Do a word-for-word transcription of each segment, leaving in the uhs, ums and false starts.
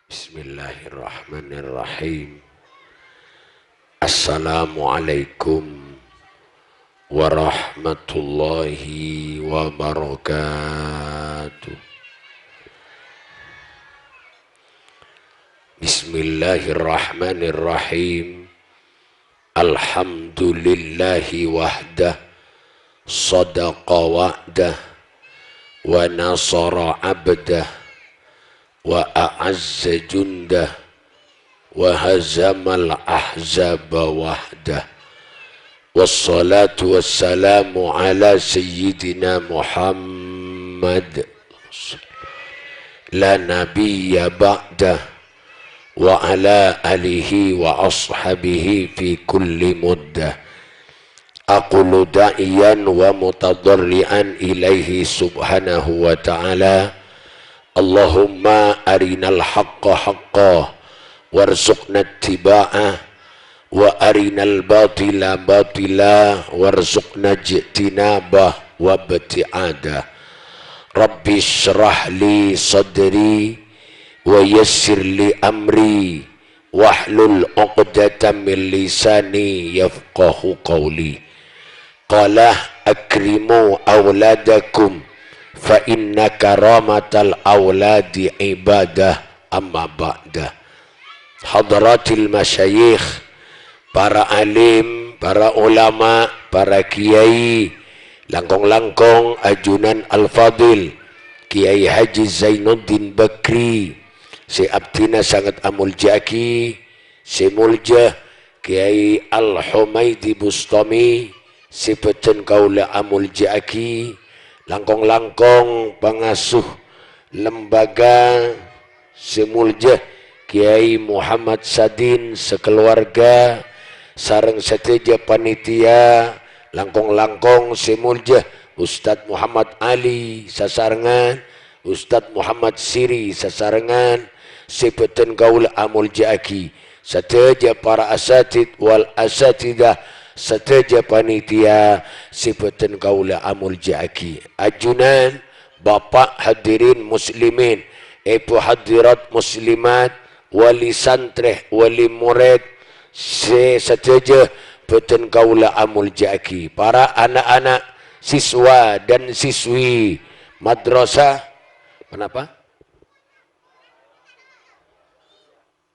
Bismillahirrahmanirrahim. Assalamualaikum warahmatullahi wabarakatuh. Bismillahirrahmanirrahim. Alhamdulillahi wahdah, sadaqa wa'dah, wa nasara abdah, wa a'azza jundah, wa hazamal ahzaba wahdah. Wassalatu wassalamu ala sayyidina Muhammad la nabiyya ba'dah, wa ala alihi wa ashabihi fi kulli muddah. Aqulu da'iyan wa mutadarri'an ilaihi subhanahu wa ta'ala, Allahumma arinal haqqa haqqa warzuqna ittiba'ah, wa arinal batila batila warzuqna ijtinabah wa ibti'adah. Rabbi shrah li sadri wa yassir li amri wahlul uqdatam min lisani yafqahu qawli. Qala akrimu auladakum fa inna karamatal auladi ibadah, amma ba'da. Hadratil masyayikh, para alim, para ulama, para kiai, langkong-langkong ajunan Al-Fadil, Kiai Haji Zainuddin Bakri, sè abdhina sanget amolja'aghi, sè molja Kiai Al-Humaidi Bustami, sè bhâdhân kaulâ amolja'aghi, langkong-langkong pangasuh lembaga sè molja Kiai Muhammad Sadin sakaluwarga, sareng sadhâjâ panitia, langkong-langkong sè molja Ustadz Muhammad Ali sasarengan, Ustadz Muhammad Siri sasarengan, sè bhâdhân kaulâ amolja'aghi, sadhâjâ para asatidz wal asatidzah, sadhâjâ panitia sè bhâdhân kaulâ amolja'aghi. Ajunan, Bapa' hadirin muslimin, Èbhu hadirat muslimat, wali santrè, wali morèd, sè sadhâjâ bhâdhân kaulâ amolja'aghi. Para ana'-ana' siswa dan siswi madrasah, kenapa?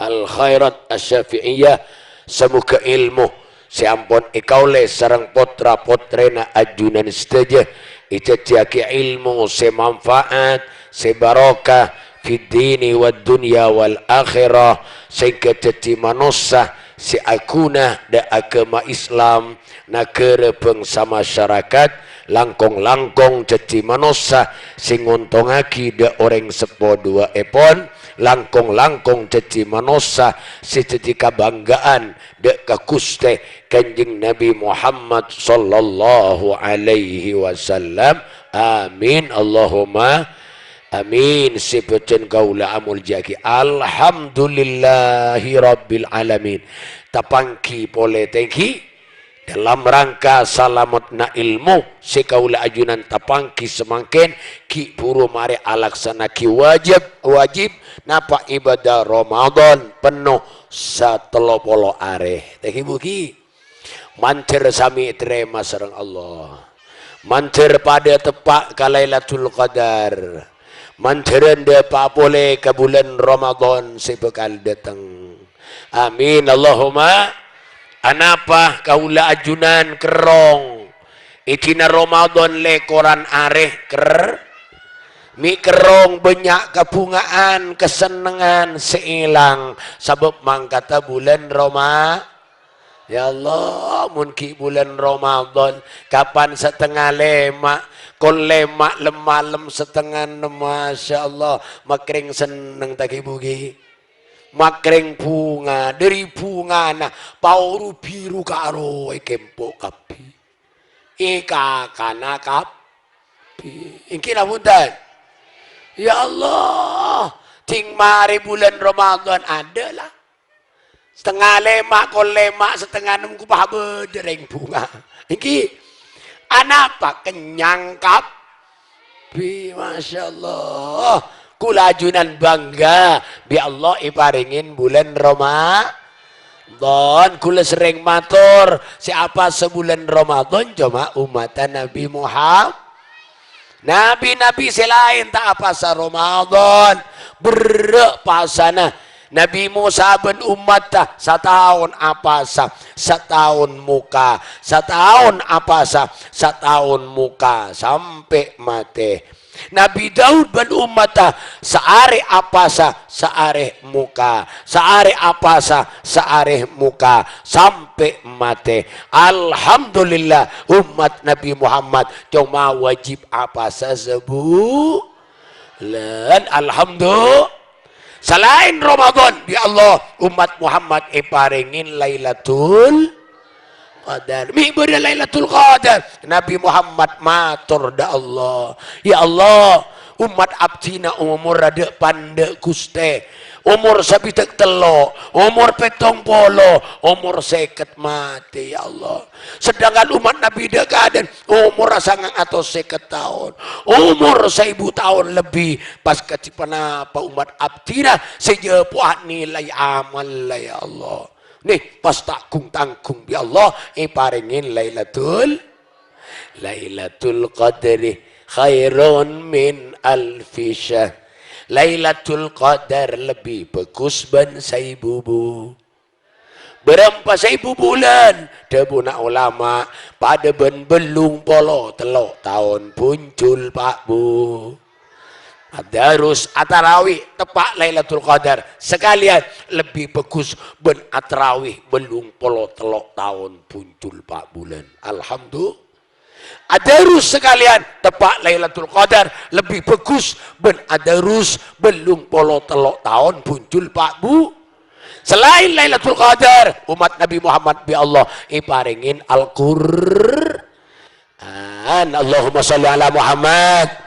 Al-Khairat Asy-Syafi'iyah, samoghâ èlmo sè ampon èkaollè sareng potra-potrèna ajunan sadhâjâ èdhâddhiyâghi èlmo sè manfaat, sè barokah, fid dini wad dunya wal akhirah, sehingga dhâddhi manossa sè aghuna dâ' aghâma Islam, naghârâ bângsa masyarakat, langkong-langkong dhâddhi manossa sè ngontongngaghi dâ' orèng seppo duwâ'èpon, langkong-langkong dhâddhi manossa sè dhâddhi kabanggaan dâ' ka Ghustè Kanjeng Nabi Muhammad sallallahu alaihi wasallam. Amin, Allahumma amin. Sè bhâdhân kaulâ amolja'aghi. Alhamdulillahi rabbil alamin. Tapangghi polè tèngghi. Dalam rangka salameddhâ èlmo sè kaulâ ajunan tapangghi samangkèn, ghi' bhuru marè alaksana'aghi wajib, wajib napa' ibadah Ramadan penno satello polo arè. Tèngghi, Bu, ghi. Mandhâr samè ètarèma sareng Allah. Mandhâr padhâ teppa' ka Lailatul Qadar. Mandhârân dâpa' polè ka bulân Ramadan sè bhâkal dâteng. Amin, Allahumma. Anapa kaulâ ajunan kerrong? È dinna Ramadan lèkoran arè ker-, mè' kerrong bânnya' kabhunga'an, kasennengngan sè èlang sabâb mangkata bulân Roma-, Ya Allah, mon ghi' bulân Ramadan, kapan satengnga lèma', kol lèma' lem-malem satengnga ennem, Masya Allah, makrèng senneng ta' ghi' Bu ghi'? Makrèng bhunga, dâri bhungana paoru biru karo èkempo kabbhi. Èkakana kabbhi. Èngghi napa bhunten? Ya Allah, ding marè bulân Ramadan adâ' la. Satengnga lèma', kol lèma', satengnga ennem ghuppa bâdâ rèng bhunga. Èngghi. Anapa? Kennyang kabbhi, Masya Allah. Kaulâ ajunan bangga bi' Allah èparèngè bulân Ramadhan. Kaulâ serrèng mator, sè apasa bulân Ramadhan coma ommatta Nabbhi Muhammad. Nabbhi-nabbhi sè laèn ta' apasa Ramadhan, berrâ' pasana. Nabbhi Mosa bân ommatta sataon apasa, sataon moka, sataon apasa, sataon moka, sampè' matè. Nabbhi Daud bân ommatta saarè apasa, saarè moka, saarè apasa, saarè moka, sampè' matè. Alhamdulillah, ommat Nabbhi Muhammad coma wajib apasa sabulân. Alhamdulillah. Salaèn Ramadhan, ya Allah, ommat Muhammad èparèngè Lailatul Qadar. Mè' bâdâ Lailatul Qadar. Nabbhi Muhammad mator dâ' Allah, "Ya Allah, ommat abdhina omorra dâ' pandâ', Ghustè. Omor sabidhâk tello', omor pèttong polo, omor sèket matè, ya Allah. Sedangkan ommat Nabbhi dâ' kaadâ'ân omorra sangang atos sèket taon, omor saèbu taon lebbi, pas kadhi ponapa ommat abdhina sè jhâ' powa nilai amalla, ya Allah." Nè, pas ta' gung-tanggung bi' Allah, èparèngè Lailatul, Lailatul Qadri khairun min alfi syahr. Lailatul Qadar lebbi bhâghus bân saèbu bu-, bârâmpa saèbu bulân, dhâbuna ulama, padâ bân bâllung polo tello' taon bhunjul, Pa', Bu. Adarus atarawih teppa' Lailatul Qadar sakalèyan lebbi bhâghus bân atarawih bâllung polo tello' taon bhunjul, Pa', bulân. Alhamdulillah. Adarus sakalèyan teppa' Lailatul Qadar lebbi bhâghus bân adarus bâllung polo tello' taon bhunjul, Pa', Bu. Salaèn Lailatul Qadar, ommat Nabbhi Muhammad bi' Allah èparèngè Al-Qur'an. Allahumma shalli ala Muhammad.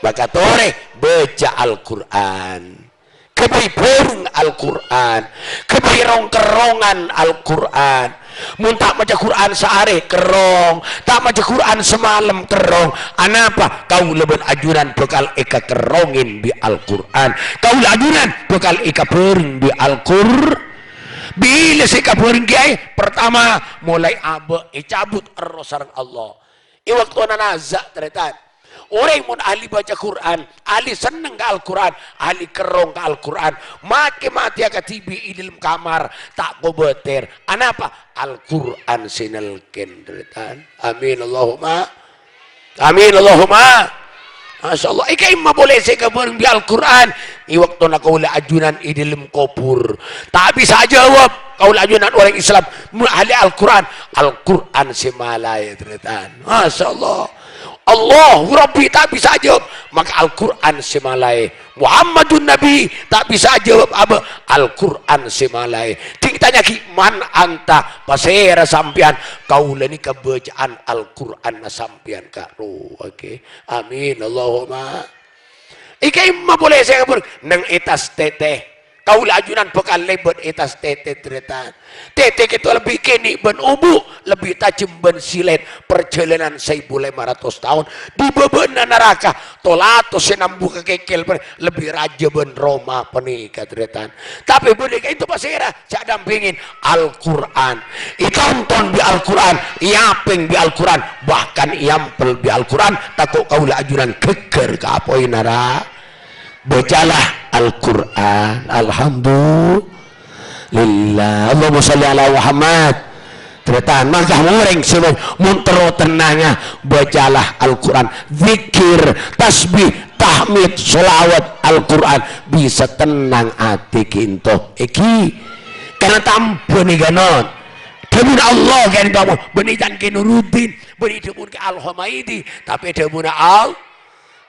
Maka torè bâca Al-Qur'an. Ghâbây bhâreng Al-Qur'an. Ghâbây rong-kerrongan Al-Qur'an. Mon ta' maca Qur'an saarè, kerrong. Ta' maca Qur'an samalem, kerrong. Anapa? Kaulâ bân ajunan bhâkal èkakerrongè bi' Al-Qur'an. Kaulâ ajunan bhâkal èkabhâreng bi' Al-Qur-, bilâ sè èkabhâreng, Kèyaè? Pertama, molaè abâ' ècabut erroh sareng Allah. È bâktona naza', tarètan. Orèng mon ahli baca Qur'an, ahli senneng ka Al-Qur'an, ahli kerrong ka Al-Qur'an, makè matèya kadhibi' è dâlem kamar, ta' kobâtèr. Anapa? Al-Qur'an sè nèlkèn, tarètan. Amin, Allahumma. Amin, Allahumma. Masya Allah. È ka'imma polè sè èkabhâreng bi' Al-Qur'an. È bâktona kaulâ ajunan è dâlem kobhur. Ta' bisa ajâwâb. Kaulâ ajunan orèng Islam. Ahli Al-Qur'an. Al-Qur'an sè malaè, tarètan. Masya Allah. Allahu Rabbi ta' bisa ajâwâb. Maka Al-Qur'an sè malaè. Muhammadun Nabi ta' bisa ajâwâb abâ'. Al-Qur'an sè malaè. Dhing tanya'aghi, "Man anta?" Pasèra sampèyan? Kaulâ nèka bâca'an Al-Qur'anna sampèyan, Ka'. Rowa, oke. Amin. Allahumma. È ka'imma polè sè èkabhâreng neng è attas tètè. Kaulâ ajunan bhâkal lèbât è attas tètè, tarètan. Tètè kèto lebbi kènè' bân obu', lebbi tajhem bân silèt. Parjhâlânan saèbu lèma ratos taon. È bâbâna naraka, tolatos sè nambu ka kèkèl, lebbi rajâ bân roma panèka, tarètan. Tapè bâdâ ka'ènto pasèra? Jhâ' dampèngin Al-Qur'an. Ètonton bi' Al-Qur'an, èapèng bi' Al-Qur'an, bahkan èampèl bi' Al-Qur'an, tako' kaulâ ajunan ghâgghâr ka apoy nara-, Bacalah Al-Qur'an. Alhamdulillah. Allahumma shalli ala Muhammad. Tarètan, mangka orèng sè mon terro tennangnga, bacalah Al-Qur'an. Zikir, tasbih, tahmid, sholawat, Al-Qur'an, bisa tennang atè kènto. Èghi, karena tambâna ghi' non. Dhâbuna Allah kènto, bânnè can Kè Nuruddin, bânnè dhâbuna Al-Humaidi, tapè dhâbuna Allah.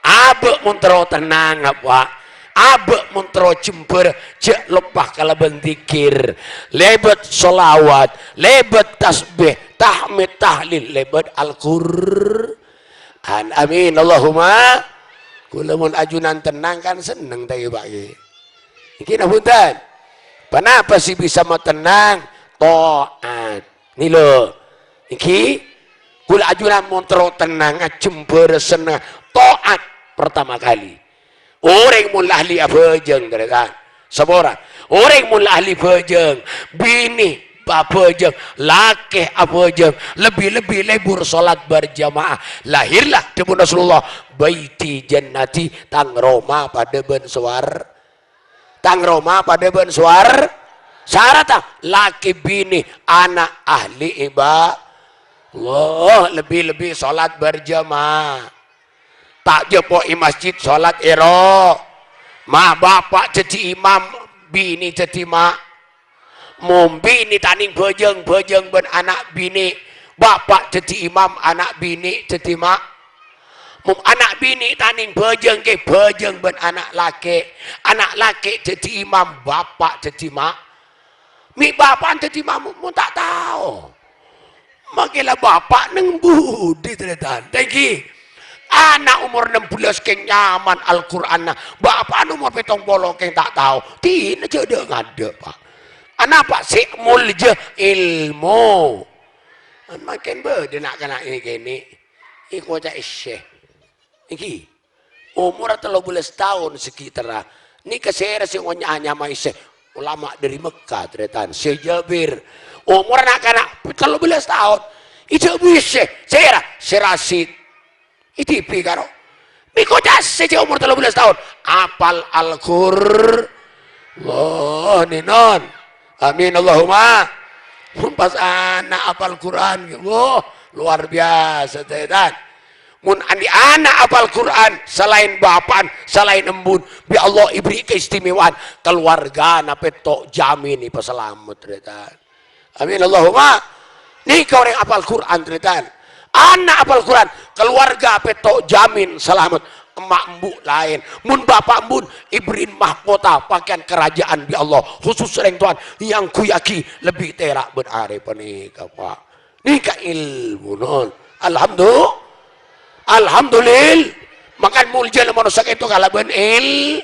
Abâ' mon terro tennang, apa? Abâ' mon terro jembhâr, jhâ' loppa kalabân zikir. Lèbât sholawat, lèbât tasbih, tahmid, tahlil, lèbât Al-Qur'an. Amin. Allahumma. Kaulâ mon ajunan tennang kan senneng, ta' iyâ, Pak, yâ? Èghi napa bhunten? Ponapa sè bisa matennang? Taat. Nèka lho. Èghi, kaulâ ajunan mon terro tennang, ajembhâr senneng. Taat pertama kali. Orèng mon la ahli abhâjâng, tarètan. Sapora. Orèng mon la ahli bhâjâng, binè abhâjâng, lakè abhâjâng, lebbi-lebbi lebur salat berjamaah. Lahirlah dhâbuna Rasulullah, "Baiti jannati, tang roma padâ bân sowar-, tang roma padâ bân sowar-," syarat, ah, lakè binè ana' ahli iba-, Allah, lebbi-lebbi salat berjamaah. Ta' jâpo è masjid, salat è ro-, ma' bapa' dhâddhi imam, binè dhâddhi ma'-, mom binè ta' nèng bhâjâng, bhâjâng bân ana' binè, bapa' dhâddhi imam, ana' binè dhâddhi ma'-, mom ana' binè ta' nèng bhâjâng, kè bhâjâng bân ana' lakè', ana' lakè' dhâddhi imam, bapa' dhâddhi ma'-, mè' bapa'na dhâddhi ma'mum, mon ta' tao. Makè la bapa' nèng budi, tarètan. Tèngghi. Ana' omor ennem belas kèng nyaman Al-Qur'anna. Bapa'na omor pèttong polo kèng ta' tao. Dinah jâ' dâ'-ngadâ', Pa'. Anapa sè molja? Èlmo. Makèn bâdâ na'-kana' è kènè'. Èkoca' èssè. Èngghi. Omorra tello bellâs taon sakèterra. Nèka sèra sè ngonya-, nyamaè sè ulama dâri Mekkah, tarètan. Sè Jabir. Omorra na'-kana' tello bellâs taon. Èdhâbu sè, sèra, sè Rasid. Èdhibi karo. Mèko ca'na sè omor tello bellâs taon. Apal Al-Qur-, Allah, ninon. Amin, Allahumma. Mon pas ana' apal Qur'an, wah, luar biasa, tarètan. Mon andi' ana' apal Qur'an, salaèn bapa'na, salaèn embuna, bi' Allah èberri' keistimewaan, kaluwargana pètto' jamin èpasalamet, tarètan. Amin, Allahumma. Nèka orèng apal Qur'an, tarètan. Ana' apal Qur'an, kaluwarga pètto' jamin salamet. Emma' embu' laèn. Mon bapa' embuna èberri'in mahkota, pakèyan karaja'an bi' Allah. Khusus orèng towana èangghuyyaghi lebbi tèra' bân arè panèka, Pa'. Nèka èlmo, non. Alhamdu-, Alhamdulil-, mangkana moljâna manossa ka'dinto kalabân èl-,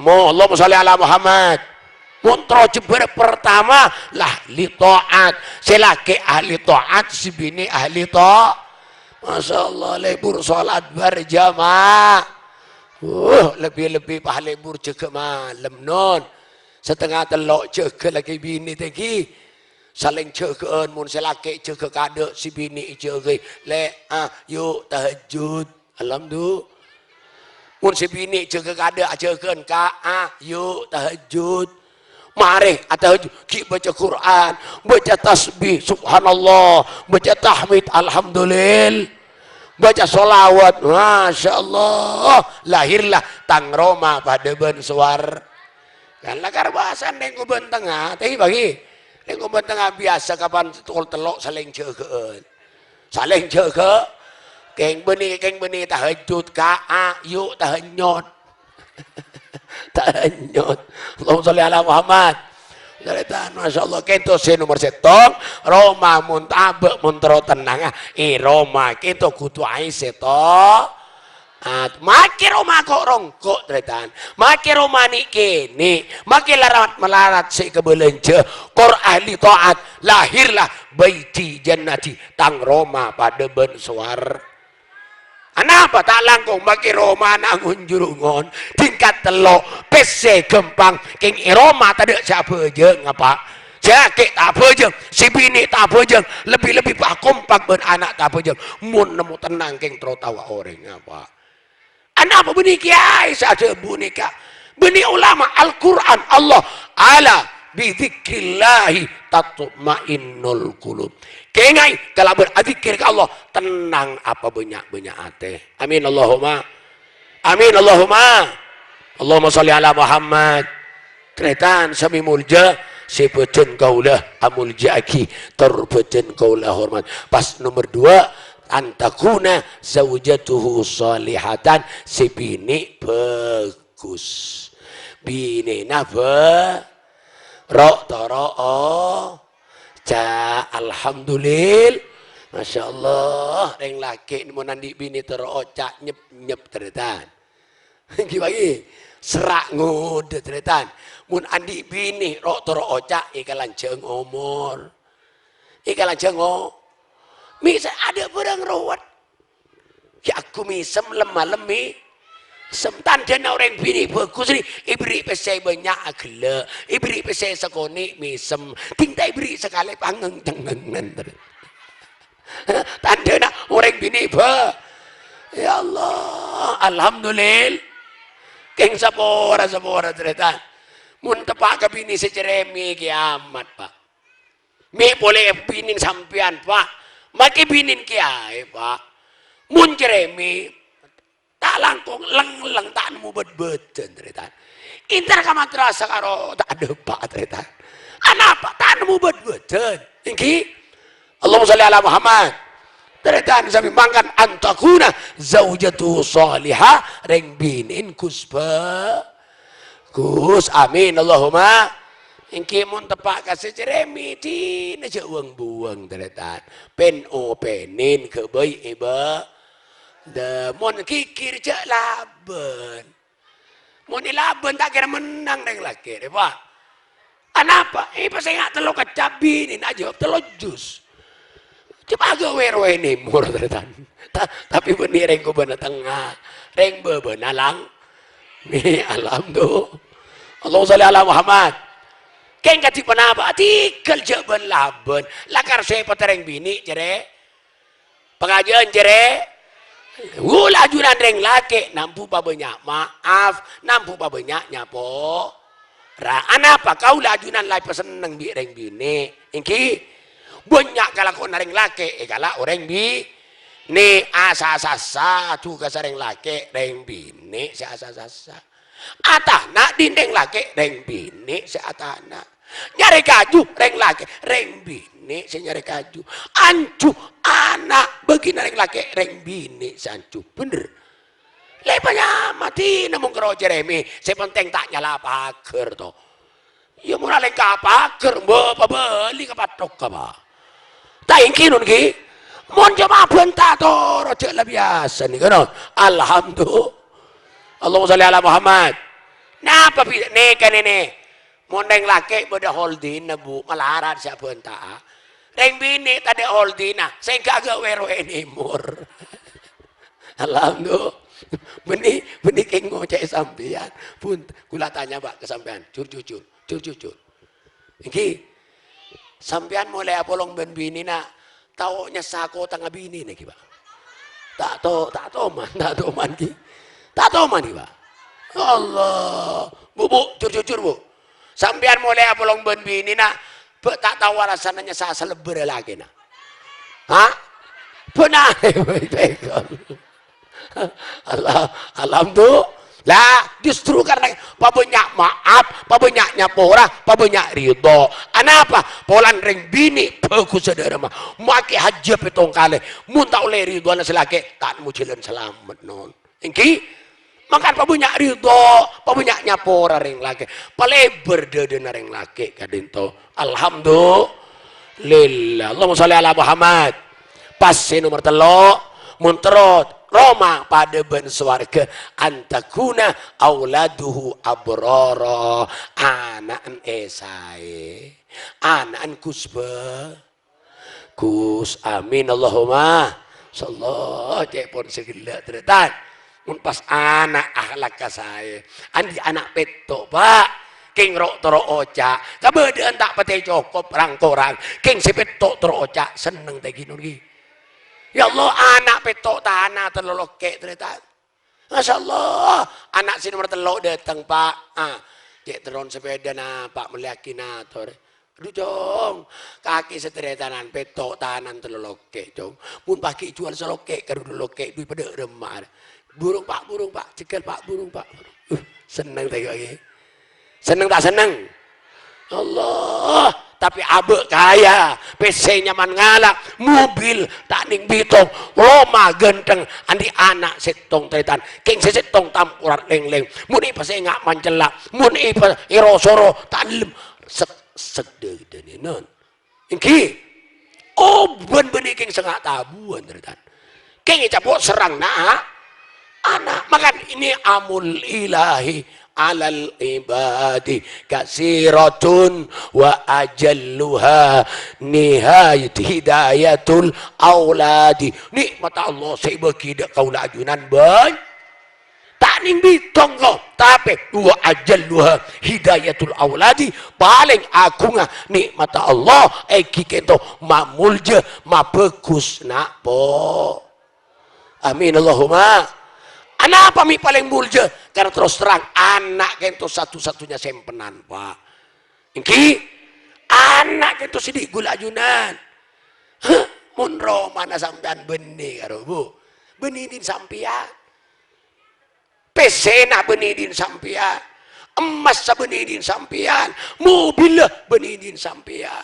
mo, Allahumma sholli ala Muhammad. Mon terro jembhâr pertama, la ahli ta'at. Sè lakè ahli ta'at, sè binè ahli ta-, Masya Allah, lebur salat berjamaah. Wuh, lebbi-lebbi pas lebur jâgâ malem, non. Satengnga tello' jâgâ lakè binè tèngghi. Salèng jâgâ'ân, mon sè lakè' jâgâ kadâ', sè binè' èjâgâi. Lè', ah, yu' tahajjud. Alhamdulillah. Mon sè binè' jâgâ kadâ', ajâgâ'ân, Ka', ah, yu' tahajjud. Marè atahajjud, ghi' baca Qur'an, baca tasbih, subhanallah, baca tahmid, alhamdulillah, baca sholawat, masya Allah, lahirlah tang roma padâ bân sowar-, Kan la karbasan lèng Koban Tengnga, tè bâgi. Lèng Koban Tengnga biyasa kapan tol tello' salèng jâgâ'ân. Salèng jâgâ. Kèng bânnè, kèng bânnè tahajjud, Ka', yu' tahajjud. Tahajjud. Allahumma sholli ala Muhammad. Tarètan, masya Allah, kènto sè nomer sèttong, roma mon tabâ' mon terro tennang, è roma kènto kodhu aè sèttong. Ah, makè roma ko'-rongko', tarètan. Makè roma nè'-kènè'. Makè larat-malarat sè èkabâlânjhâ. Kor ahli ta'at. Lahirlah baiti jannati. Tang roma padâ bân sowar-, Anapa ta' langkong makè romana ngon-jurungon? Tingkat tello'. Pèssè ghâmpang. Kèng è roma tadâ' sè abhâjâng, apa? Sè lakè' ta' abhâjâng. Sè binè' ta' abhâjâng. Lebbi-lebbi pas kompak bân ana' ta' abhâjâng. Mon nemmo tennang kèng terro tawa orèng, apa? Anapa bânnè kèyaè sè adhâbu nèka? Bânnè ulama, Al-Qur'an, Allah, "Ala bidzikrillahi tatma'innul qulub." Kèngaè, kalabân adzikir ka Allah, tennang apa bânnya'-bânnya' atè. Amin, Allahumma. Amin, Allahumma. Allahumma sholli ala Muhammad. Tarètan sami molja, sè bâdhân kaulâ amolja'aghi, tor bâdhân kaulâ ahormat. Pas nomer dua, an takuna zaujatuhu sholihatan, sè binè' bhâghus. Binèna bhâ-, ro'-toro'o, ca-, alhamdulil-, Masya Allah, rèng lakè' mon andi' binè toro'o ca' nyep-nyep, tarètan. Ghi bâgi, serra' ngodâ, tarètan. Mon andi' binè ro'-toro'o ca' èkalanjhâng omor. Èkalanjhâng o-, mè' sè adâ' bhârâng rowet. Ghi' aghu mèsem lem-malem mè-, Sem-, tandhâna orèng binè' bhâghus nè, èberri' pèssè bânnya' aghellâ', èberri' pèssè sakonè' mèsem, ghing ta' èberri' sakalè pangèng-cengngèngan terros. Tandhâna orèng binè' bhâ-, ya Allah, alhamdulillah. Kèng sapora-sapora, tarètan. Mon teppa' ka binè sè cerèmè, kiamat, Pak. Mè' polè binèn sampèyan, Pak. Make binèn kèyaè, Pak. Mon cerèmè, ta' langkong, leng-leng ta' nemmo bâd-bâdân, tarètan. Èntar ka madrasah karo ta' dâpa', tarètan. Anapa? Ta' nemmo bâd-bâdân. Èngghi? Allahumma shalli ala Muhammad. Tarètan sami mangkana an takuna zaujatu shalihah, rèng binèn Gus bhâ-, Gus, amin, Allahumma. Èngghi mon teppa' ka sè cerèmè, dinah jhâ' wâng-buwâng, tarètan. Pèn-opènèn ghâbây è bâ-, dâ-, mon ghighir jhâ' labân. Mon èlabân ta' kèra mennang rèng lakè', rè, Pak. Anapa? Èpasènga' tello keccap, binèna ajâwâb tello jus. Coba agak wèr-wèr nèmor, tarètan. Ta-, tapè bânnè rèng kobâna tengnga, rèng bâbâna lang-, mè' alam tu. Allahumma shalli ala Muhammad. Kèng kadhi ponapa? Tèghâl jhâ' bân-labân. Lakar sè èpètè rèng binè', jârèya. Pangajhiyân jârèya. Ghulâ ajunan rèng lakè', nambu pabânnya' maaf, nambu pabânnya' nyapo-, ra. Anapa kaulâ ajunan la èpasenneng bi' rèng binè'? Èngghi, bânnya' kalakowanna rèng lakè' èkala' orèng binè'. Asa-sassa, dhugâssa rèng lakè', rèng binè' sè asa-sassa. Atana' dhin rèng lakè', rèng binè' sè atana'. Nyarè kaju, rèng lakè', rèng binè' sè nyarè kaju. Anju, ana' bâgina rèng lakè', rèng binè' sè anju. Bhender. La èpanyamaè, namong karo cerèmè, sè pentèng ta' nyala paghâr, to. Iyâ, mon alèngka paghâr, mbâ pabâli ka pathokka, Pak. Ta' èngghi, non, ghi? Mon coma bânta toro', jhâ' la biyasa, nèka, non. Alhamdulillah. Allahumma shalli ala Muhammad. Napa bi-, nèka, nènè? Mon rèng lakè' bâdâ holdina, Bu, malarat sè abânta'a. Rèng binè' tadâ' holdina, sèngghâ agak wèr-wèr nèmor. Alhamdulillah. Bânnè, bânnè kèng ngocè'è sampèyan. Pun, kaulâ tanya, Pak, ka sampèyan. Jur, jujur. Jur, jujur. Èngghi. Sampèyan molaè apolong bân binèna, tao nyassa kotangnga binèna ghi, Pak? Ta' to-, ta' toman, ta' toman ghi. Ta' toman ghi, Pak? Allah. Bu, Bu, jur-jujur, Bu. Sampèyan molaè apolong bân binèna, bâ' ta' tao alasanna nyassa salebbhârâ lakèna. Ha? Bhender, Bu, pèkol. Allah, alhamdulillah. Justru karena pabânnya' maaf, pabânnya' nyapora, pabânnya' ridho. Anapa? Polana rèng binè' bhâghussa dâ' remma. Make hajjhâ pèttong kalè. Mon ta' ollè ridhona sè lakè', ta' nemmo jhâlân salamet, non. Èngghi? Mangkana pabânnya' ridho, pabânnya' nyapora rèng lakè'. Palebbar dâdâna rèng lakè' ka'dinto. Alhamdulillah. Allahumma shalli ala Muhammad. Pas sè nomer tello', mon terro roma padâ bân sowarghâ, antakuna auladuhu abrara, ana'na èsaè, ana'na Gus bhâ-, Gus, amin, Allahumma. Masyaallah, cè' pon sè ghellâ', tarètan. Mon pas ana' akhlakka saè. Andi' ana' pètto', Pak. Kèng ro'-toro' oca'. Kabâdâ'ân ta' patè cokop rang-korang. Kèng sè pètto' toro' oca', senneng ta' ghi, non ghi? Ya Allah, ana' pètto' tana tello lokkè', tarètan. Masyaallah, ana' sè nomer tello' dâteng, Pak. Ah, cè' terron sapèdana, Pak, mellèyaghi na torè. Adhu, Cong, kakè sè tarètanan pètto' tanan tello lokkè', Cong. Mon paghi' juwâl salokkè' karo du lokkè', dhu padâ remma. Burung, Pak, burung, Pak. Jhâghâl, Pak, burung, Pak. Uh, senneng ta' kakè? Senneng ta' senneng? Allah, tapè abâ' kaya, pèssè nyaman ngala', mobil ta' nèng bitong, roma ghântheng, andi' ana' sèttong tarètan, kèng sè sèttong tamporat lèng-lèng, mon èpasènga' mancella', mon èpa-, èro-soro ta' ellem, sek-, sek dâ-, dâ-, non. Èngghi, oh, bân bânnè kèng sènga' tabuwân, tarètan. Kèng ècapo' serrang na-, ana'. Mangkana ni'amul ilahi 'alal ibadi katsiratun wa ajalluha nihayat hidayatul auladi. Nikmat Allah sè èbâghi dâ' kaulâ ajunan bân-, ta' Neng bidhong ko, tapè wa ajalluha hidayatul auladi, palèng aghungnga nè'matta Allah èngghi kènto mamolja, mabhâghus na' po. Amin Allahumma. Anapa mè' palèng molja? Karna terros terrang ana' kènto satu-satunya sèmpenan, Pa'. Èngghi, ana' kènto sè dhi' ghulâ ajunan. Hah, mon romana sampèyan bânnè karo, Bu. Bânnè dhin sampèyan. Pèssèna bânnè dhin sampèyan. Emmassa bânnè dhin sampèyan. Mobilla bânnè dhin sampèyan.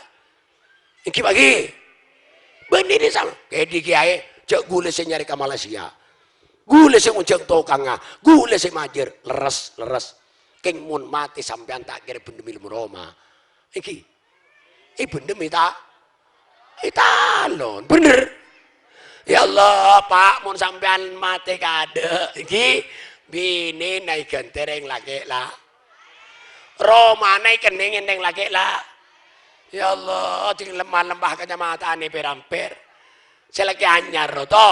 Èngghi, Pa', èngghi. Bânnè dhin sam-, kèdhi kèyaè, jhâ' ghulâ sè nyarè ka Malaysia. Ghulâ sè ngonjhâng tokangnga. Ghulâ sè majâr. Lerres, lerres. Kèng mon matè sampèyan ta' kèra bhendhemmi lem roma. Èngghi. È bhendhemmi ta'? Ètalon, bhender. Ya Allah, Pa', mon sampèyan matè kaadâ', èngghi, binèna èghântè rèng lakè' la-, romana èkennèngè rèng lakè' la-, ya Allah, ding lem-, lembah kacamatan è Pèrampèr. Sè lakè' anyar, ro, to.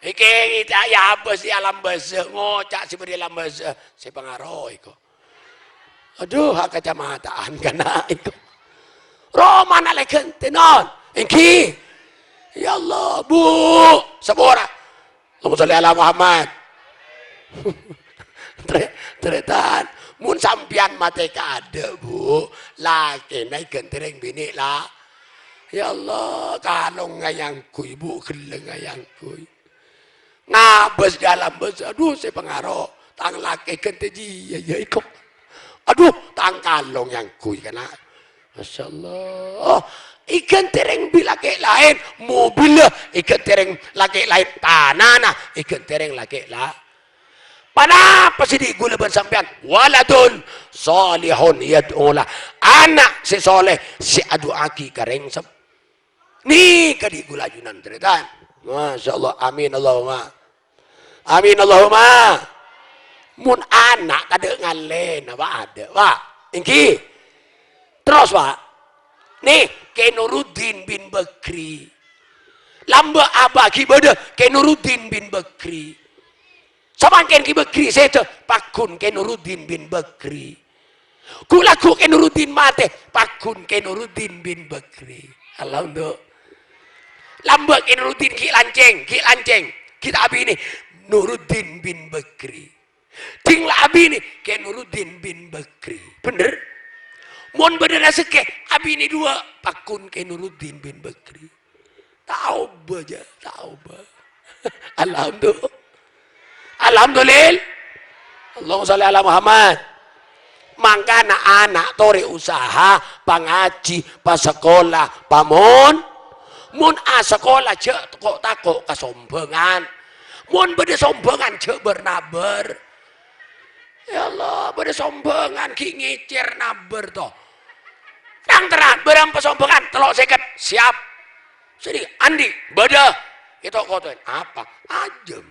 Èngghi, ta' ya abâs, ya lambâsâ, ngoca' sè bâdâ lambâsâ, sè pangaro èko. Adhu, ha' kacamatan kana' èko. Romana la èghântè, non. Èngghi. Ya Allah, Bu. Sapora. Allahumma sholli ala Muhammad. Trè-, tarètan. Mon sampèyan matè kaadâ', Bu. Lakèna èghântè rèng binè' la-, ya Allah, kalongnga èyangghuy, Bu. Ghellângnga èyangghuy. Ngabâs dâlem bâs, adhu, sè pangaro, tang lakè èghântè jiyâ, ya, èko. Adhu, tang kalong èyangghuy kana'. Masya Allah. Èghântè rèng bi-, lakè' laèn, mobilla èghântè rèng lakè' laèn, tanana èghântè rèng lakè' la-, ponapa sè dhi' ghulâ bân sampèyan? Waladun shalihun yad'u lah. Ana' sè sholeh sè adu'aaghi ka rèng sep-, Nèka dhi' ghulâ ajunan, tarètan. Masya Allah. Amin Allahumma. Amin Allahumma. Mon ana' tadâ' ngallèna, Pa', adâ', Pa'. Èngghi. Terros, Pa'. Nè, Kè Nuruddin bin Bakri. Lambâ' abâ' ghi' bâdâ Kè Nuruddin bin Bakri. Samangkèn Kè Bakri sèdhâ, pagghun Kè Nuruddin bin Bakri. Ghu-lagghu Kè Nuruddin matè, pagghun Kè Nuruddin bin Bakri. Alhamdulillah. Lambâ' Kè Nuruddin ghi' lancèng, ghi' lancèng. Ghi' ta' abinè, Nuruddin bin Bakri. Ding la abinè, Kè Nuruddin bin Bakri. Bhender? Mon bâdâ rajhekkè, abinè duwâ', pagghun Kè Nuruddin bin Bakri. Taobâ, jâ, taobâ. Alhamdulillah. Alhamdulillah. Allahumma sholli ala Muhammad. Mangkana ana' torè usaha, pangajhi, pasakola, pamon. Mon asakola jâ' ko'-tako' kasombhângan. Mon bâdâ sombhângan jâ' bâr-nabâr. Ya Allah, bâdâ sombhângan ghi' ngècèr nabâr to. Tang-terrang, bârâmpa sombhângan, tello' sèket, siap. Sèdhi, andi', bâdâ. Èto-kotoè, apa? Ajâm.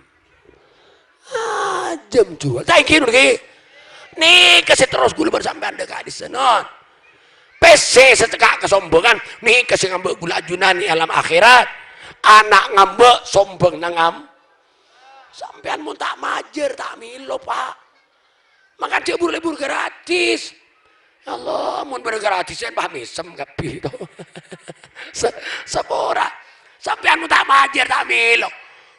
Ajâm jhuwâl. Ta' èngghi, non, ghi? Nèka sè terros ghulâ bân sampèyan dâ' ka'dissa', non. Pèssè sè cekka' kasombhângan, nèka sè ngambâ' ghulâ ajunan è alam akhèrat. Ana' ngambâ', sombhâng nangam. Sampèyan mon ta' majâr, ta' mèlo, Pa'. Mangkana jâ' buru-lebur gratis. Ya Allah, mon bâdâ gratisan, bâh, mèsem kabbhi to. Sa-, sapora. Sampèyan mon ta' majâr, ta' mèlo.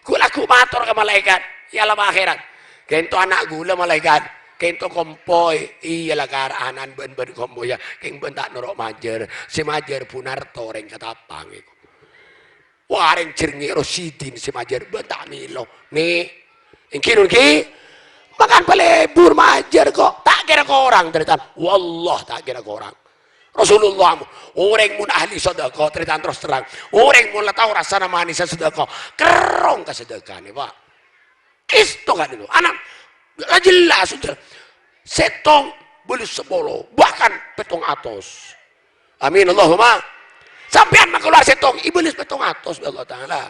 Ghu-lagghu mator ka malaèkat, è alam akhèrat. Kènto ana' ghulâ, malaèkat. Kènto kompoy. Iyâ la, kar anan bân, bân kompoyya. Kèng bân ta' noro' majâr. Sè majâr Bunarto rèng Katapang èko. Wah, rèng Jrengngè' Rosidin sè majâr bân ta' mèlo. Nè, èngghi, non, ghi? Mangkana palebur majâr ko'. Ta' kèra korang, tarètan. Wallah, ta' kèra korang. Rasulullah, orèng mon ahli sedekah, tarètan, terros terrang. Orèng mon la tao rassana manèssa sedekah, kerrong ka sedekahna, Pa'. Èsto ka'dinto. Ana', la jelas, saudara. Sèttong bâlus sapolo, bahkan pèttong atos. Amin, Allahumma. Sampèyan makalowar sèttong, èbâlus pèttong atos bi' Allah Ta'ala.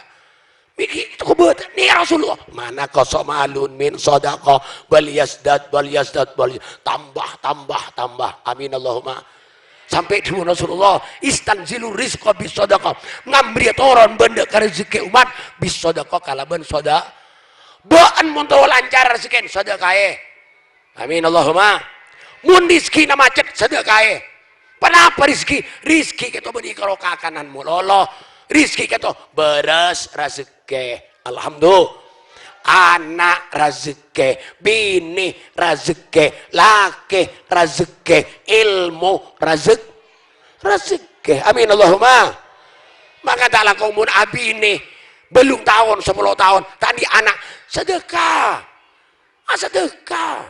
Mèghi' kobâtèr, nè Rasulullah, "Ma naqasa malun min shadaqah, bal yazdad, bal yazdad, bal yaz-," tambah, tambah, tambah. Amin, Allahumma. Sampè' dhâbuna Rasulullah, "Istanzilu rizqa bis shadaqah." Ngambriyâ toron bândhâ ka rejhekkè ommat bis shadaqah, kalabân soda-, Bâ'na mon terro lancar rajhekkèna, sadhâkaè. Amin, Allahumma. Mon rajhekkèna macet, sadhâkaè. Ponapa rajhekkè? Rajhekkè kèto bânnè karo kakanan malolo. Rajhekkè kèto bârâs rajhekkè. Alhamdulillah. Ana' rajhekkè, binè rajhekkè, lakè rajhekkè, èlmo rajhek-, rajhekkè. Amin, Allahumma. Maka ta' langkong mon abinè bâllung taon, sapolo taon, ta' andi' ana', sadhâka. Asadhâka.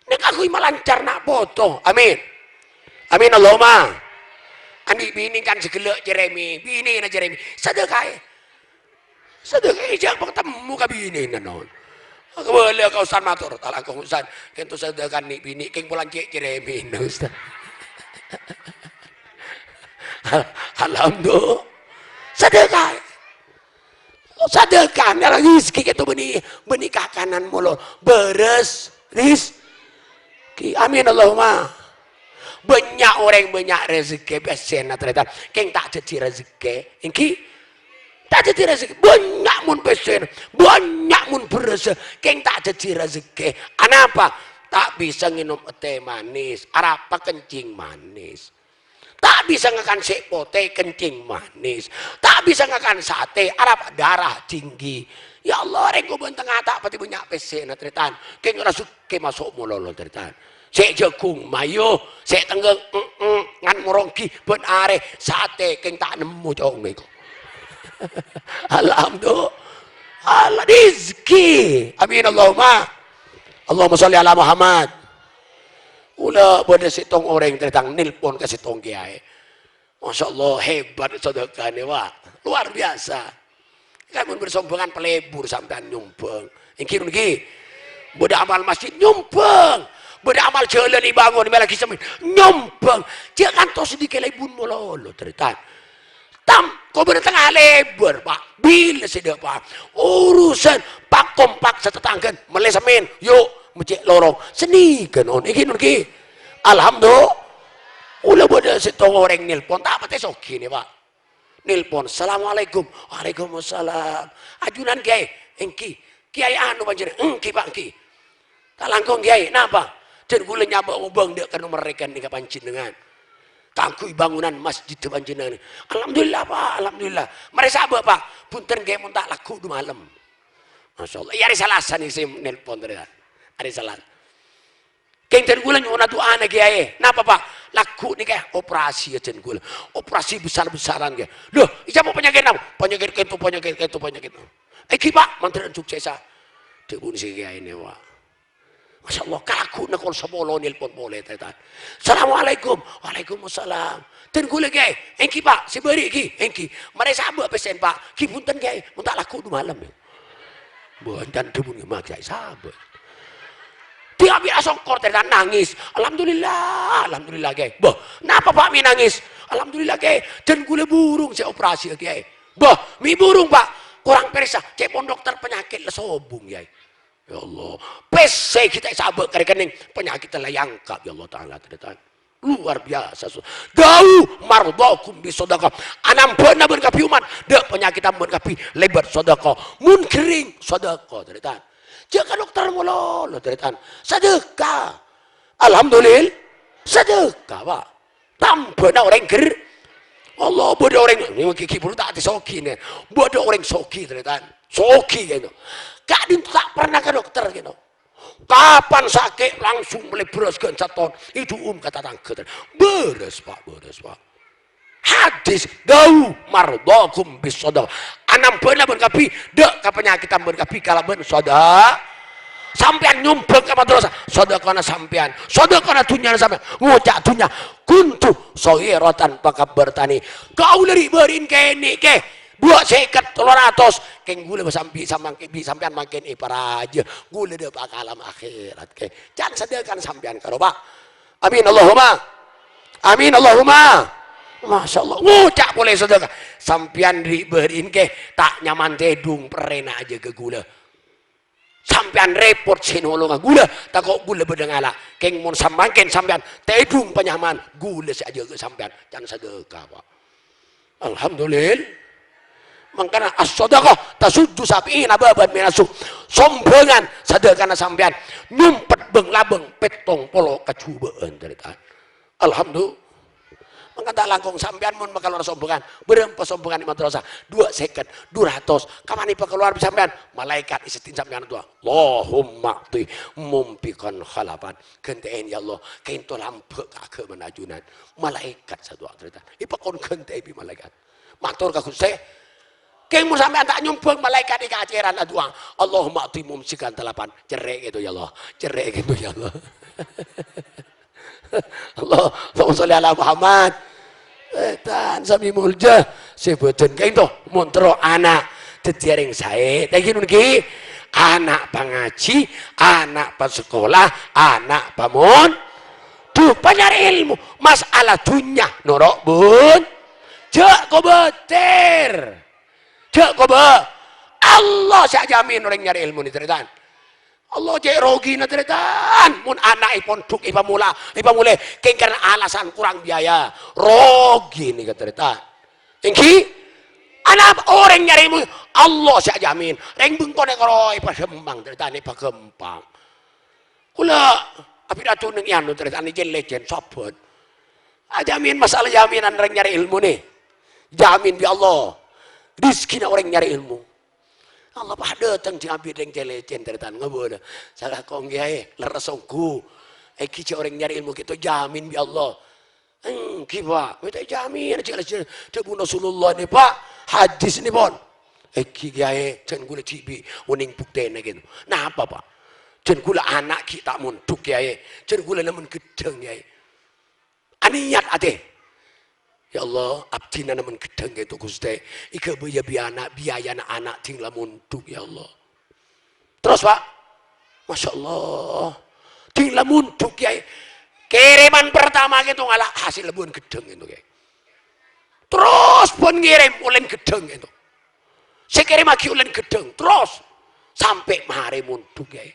Nèng kaangghuy malancar na' poto. Amin. Amin, Allahumma. Andi' binè kan sè ghellâ' cerèmè, binèna cerèmè. Sadhâkaè. Sadhâkaè, jhâ' pangtemmo ka binèna, non. Kabâlâ ka Ustaz mator, ta' langkong Ustaz. Kènto sadhâka andi' binè, kèng polana cè' cerèmèna, Ustaz. Alhamdulillah. Sadhâkaè. Sadhâka, mèra rajhekkè kèto bânnè, bânnè kakanan malolo. Bârâs, rajhekkè. Amin, Allahumma. Bânnya' orèng bânnya' rajhekkè, pèssèna, tarètan. Kèng ta' dhâddhi rajhekkè. Èngghi? Ta' dhâddhi rajhekkè. Bânnya' mon pèssèna. Bânnya' mon bârâssa. Kèng ta' dhâddhi rajhekkè. Anapa? Ta' bisa ngènom tè manis. Arapa kencing manis. Ta' bisa ngakan sè' potè, kencing manis. Ta' bisa ngakan satè, arapa dârâ tinggi. Ya Allah, rèng kobân tengnga ta' patè bânnya' pèssèna, tarètan. Kèng rajhekkè maso' malolo, tarètan. Sè' jhâghung, mayu. Sè' tèngghâng, mm-mm, ngan moronggi, bân arè, satè, kèng ta' nemmo cong nèko. Alhamdulillah. Allah rajhekkè. Amin, Allahumma. Allahumma sholli ala Muhammad. Kaulâ bâdâ sèttong orèng, tarètan, nelpon ka sèttong kèyaè. Masya Allah, hebat sadhâkana, Pak. Luar biasa. Kan mon bâr sombhângan palebur sampèyan nyombhâng. Èngghi, èngghi. Bâdâ amal masjid, nyombhâng. Bâdâ amal jhâlân èbângon, mèlaghi semmèn, nyombhâng. Jhâ' kantos dhika lebur malolo, tarètan. Tam, kobâna tengnga lebur, Pak. Bilâ sè dâpa'? Urusan pak-kompak satatangghân, mellè semmèn, yu, mecè' lorong. Sennèngghân, non. Èngghi, non, èngghi. Alhamdulillah. Kaulâ bâdâ sèttong orèng nelpon, ta' patè soghi nè, Pak. Nelpon, "Assalamualaikum." "Waalaikumsalam." "Ajunan, Kèyaè?" "Èngghi." "Kèyaè anu panjhennengngan?" "Èngghi, Pak, èngghi." "Ta' langkong, Kèyaè. Napa?" "Dân kaulâ nyabâ' obâng dâ' ka nomer rèkènèng ka panjhennengngan. Kaangghuy bângonan masjid panjhennengngan." "Alhamdulillah, Pak, alhamdulillah." "Marè sabâ', Pak." "Bhunten, Kèyaè, mon ta' lagghu' du malem." Masya Allah. Iyâ, arè Salasa nè sè nelpon, tarètan. Arè Salasa. "Kèng dân kaulâ nyo'ona du'ana, Kèyaè." "Napa, Pak?" "Lagghu' nèka operasi, dân kaulâ. Operasi besar-besaran, Kèyaè." "Loh, iyâ, Pak, panyakèt napa?" "Panyakèt kento, panyakèt kento, panyakèt." "Èngghi, Pak, mandhâr suksessa." Dâ' bun sè Kèyaè nè, Pak. Masya Allah, kalagghu'na kol sapolo nelpon polè, tarètan. "Assalamualaikum." "Waalaikumsalam." "Dân kaulâ, Kèyaè?" "Èngghi, Pak, sè bâri', èngghi." "Èngghi." "Marè sabâ' pèssèna, Pak." "Èngghi, bhunten, Kèyaè, mon ta' lagghu' du malem, iyâ." Bhunten, dâ' bun, makè sabâ'. Diabi' asongkor, tarètan, nangès. "Alhamdulillah, alhamdulillah, Kèyaè." "Bâh, napa, Pak, mè' nangès?" "Alhamdulillah, Kèyaè, dân kaulâ burung sè operasi, Kèyaè." "Bâh, mè' burung, Pak?" "Korang pèrsa, cè' pon dokter panyakèt la sobung, Kèyaè." Ya Allah, pèssè kita sabâ' ka rèkènèng, panyakèt la èangka', ya Allah Ta'ala, tarètan. Luar biasa, su-, "Dawu mardhakum bis shadaqah." Anambâna bân kabbhi ommat, dâ' panyakèt bân kabbhi lèbât sadhâka. Mon ghering, sadhâka, tarètan. Jhâ' ka dokter malolo, tarètan. Sadhâka. Alhamdulillah. Sadhâka, Pak. Tambâna orèng ger-, Allah, bâdâ orèng, nèng ghi-, ghi-, buru ta' ati soghi, nè. Bâdâ orèng soghi, tarètan. Soghi, kènto. Ka'dinto ta' pernah ka dokter, kènto. Kapan sakè' langsung mellè bherrâs ghân saton, èdu'um ka tatangghâ. Bherrâs, Pak, bherrâs, Pak. Hadis, "Dawu mardhakum bis shadaqah." Anambâna bân kabbhi, dâ' ka panyakèt bân kabbhi kalabân sadhâ-, sampèyan nyombhâng ka madrasah, sadhâkana sampèyan, sadhâkana dhunnyana sampèyan, ngoca' dhunnya, "Kuntu shaghiratan fakabbartani." Kaulâ ri'-bâri'na kènè', Kè. Duwâ' sèket, tello ratos. Kèng ghulâ sambi-, samangkè-, bi' sampèyan mangkèn èparajâ. Ghulâ dâpa' ka alam akhèrat, Kè. Can sadhâkana sampèyan karo, Pak. Amin, Allahumma. Amin, Allahumma. Masya Allah. Ngoca' polè sadhâka. Sampèyan ri'-bâri'na, Kè. Ta' nyaman tèdung, perrèna ajâgâ ghulâ. Sampèyan rèpot sè nolonga ghulâ, tako' ghulâ bâdâ ngala'. Kèng mon samangkèn sampèyan tèdung panyaman, ghulâ sè ajâgâ sampèyan, can sadhâka, Pak. Alhamdulillah. Mangkana as-shadaqah tasuddu sab'ina baban minas su'. Sombhângan sadhâkana sampèyan nyompet bâng-labâng pèttong polo kajhubâ'ân, tarètan. Alhamdulillah. Mangkana ta' langkong sampèyan mon makalowar sombhângan. Bârâmpa sombhângan è madrasah? Duwâ' sèket, du ratos. Kapan èpakalowar bi' sampèyan? Malaèkat èseddhin sampèyan duwâ'. Allahumma a'ti mumfiqan khalafan. Ghântè'è, ya Allah, kaènto lambâ' ka aghâmana ajunan. Malaèkat sè duwâ', tarètan. Èpakon ghântè'è bi' malaèkat. Mator ka Ghustè. Kèng mon sampèyan ta' nyombhâng, malaèkat è kacèran adu'a, "Allahumma a'ti mumsikan talafan." Cerrè' ghâto, ya Allah. Cerrè' ghâto, ya Allah. Allah, Allahumma sholli ala Muhammad. Tarètan sami molja. Sè bâdân kaènto, mon terro ana' dhâddhiyâ rèng saè. Ta' ghi' nun ghi? Ana' pangajhi, ana' pasakola, ana' pamon. Dhu, panyarè èlmo. Masalah dhunnya, noro' bun. Jhâ' kobâtèr. Jhâ' kobâ. Allah sè ajamin orèng nyarè èlmo nè, tarètan. Allah cè' rogina, tarètan. Mon ana' èpondhuk, èpamola, èpamolè, kèng karna alasan korang biaya. Rogi nèka, tarètan. Èngghi? Ana' orèng nyarè èlmo, Allah sè ajamin. Rèng bengko nè karo èpadhâmpang, tarètan, èpaghâmpang. Kaulâ apidato neng è anu, tarètan, cè' lècèn, sabât. Ajamin masalah jaminan rèng nyarè èlmo nè. Jamin bi' Allah. Rizkina orèng nyarè èlmo. Allah pas dâteng dhi' abit rèng cè' lècèn, tarètan, ngabâlâ. Sala kong, Kèyaè, lerres ongghu. Èngghi jhâ' orèng nyarè èlmo ghi' to jamin bi' Allah. Èngghi, Pa'. Mè' ta' èjamin, jhâ' la jhâ-, dhâbuna Rasulullah nè, Pa'. Hadis nè, pon. Èngghi, Kèyaè, jhân kaulâ dhibi' onèng buktèna ghi'. Napa, Pa'? Jhân kaulâ ana' ghi' ta' mondhuk, Kèyaè. Jhân kaulâ namen ghedhâng, Kèyaè. Anèyat atè. Ya Allah, abdhina namen ghedhâng ghâto, Ghustè. Èghâbâyâ bi' ana', biayana ana' dhing la mondhuk, ya Allah. Terros, Pa'. Masya Allah. Dhing la mondhuk, Kèyaè. Kèrèman pertama ghâto ngala' hasil bân ghedhâng ghâto, Kèyaè. Terros bân ngèrèm olèn ghedhâng ghâto. Sè kèrèmaghi olèn ghedhâng, terros sampè' marè mondhuk, Kèyaè.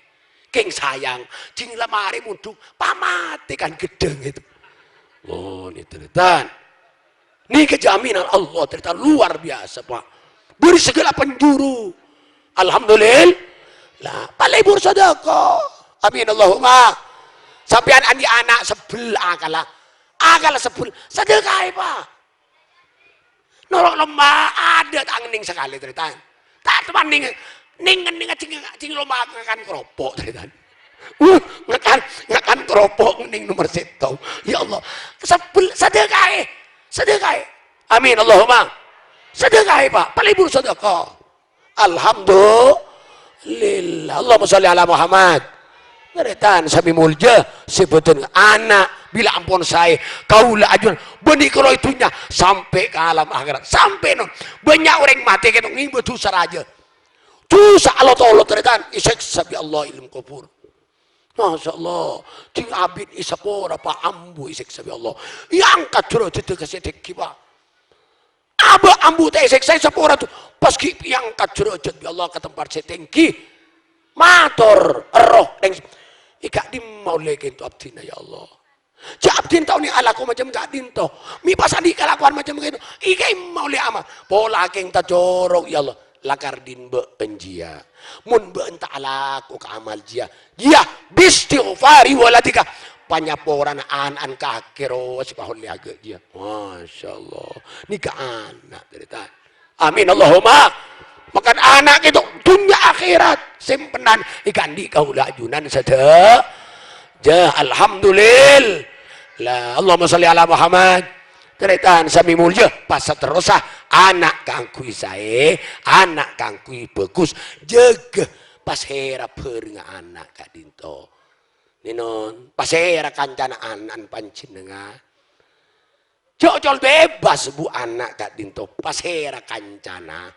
Kèng sayang, dhing la marè mondhuk, pamatè kan ghedhâng ghâto. Oh, nè, tarètan. Nèka jaminan Allah, tarètan, luar biasa, Pa'. Dâri saghâlâ penjuru. Alhamdulillah. Palebur sadhâka. Amin, Allahumma. Sampèyan andi' ana' sebbhel akalla. Akalla sebbhel. Sadhâkaè, Pa'. Noro' lomba adâ' ta' ngennèng sakalè, tarètan. Ta' teman nèng, nèng ngennèng ajing, ajing lomba ngakan keropo', tarètan. Uh, ngakan, ngakan keropo' ngennèng nomer sèttong. Ya Allah. Sebbhel, sadhâkaè. Sadhâkaè. Amin, Allahumma. Sadhâkaè, Pa'. Palebur sadhâka. Alhamdulillah. Allahumma sholli ala Muhammad. Tarètan sami molja, sè bâdân ana' bilâ ampon saè. Kaulâ ajunan bânnè karo è dhunnya sampè' ka alam akhèrat. Sampè' non bânnya' orèng matè ghâto ngibâ dhusa rajâ. Dhusa alot-olot, tarètan, èsèksa bi' Allah è alam kobhur. Masya Allah, dhing abit èsapora, Pa', ambu èsèksa bi' Allah. Èangkat dârâjhâddhâ ka sè dhâggi', Pa'. Abâ' ambu ta' èsèksa, èsapora, dhu, pas ghi' èangkat dârâjhât bi' Allah ka tempat sè tèngghi. Mator, erroh, rèng, è ka'dimma ollè ghâto abdhina, ya Allah. Jhâ' abdhina ta' onèng alako macem ka'dinto. Mè' pas andi' kalakowan macem ghâto. È ka'dimma ollè amal. Pola kèng tacorok, ya Allah. Lakar dhin bâ'ân jiyâ. Mon bâ'ân ta' alako ka amal jiyâ, jiyâ, bistighfari waladika. Panyaporana ana'an kakè rowa sè paollè aghâ' jiyâ. Masya Allah. Nèka ana', tarètan. Amin, Allahumma. Makan ana' ghâto, dhunnya akhèrat. Simpenan, èkandi' kaulâ ajunan sadhâjâ. Alhamdulillah. Allahumma sholli ala Muhammad. Tarètan sami molja, pas saterrossa, ana' kaangghuy saè, ana' kaangghuy bhâghus, jâgâ, pas hèra bhârengnga ana' ka'dinto. Nènon, pas hèra kancana ana'an panjhennengngan. Jhâ' ocol bebas, Bu, ana' ka'dinto, pas hèra kancana.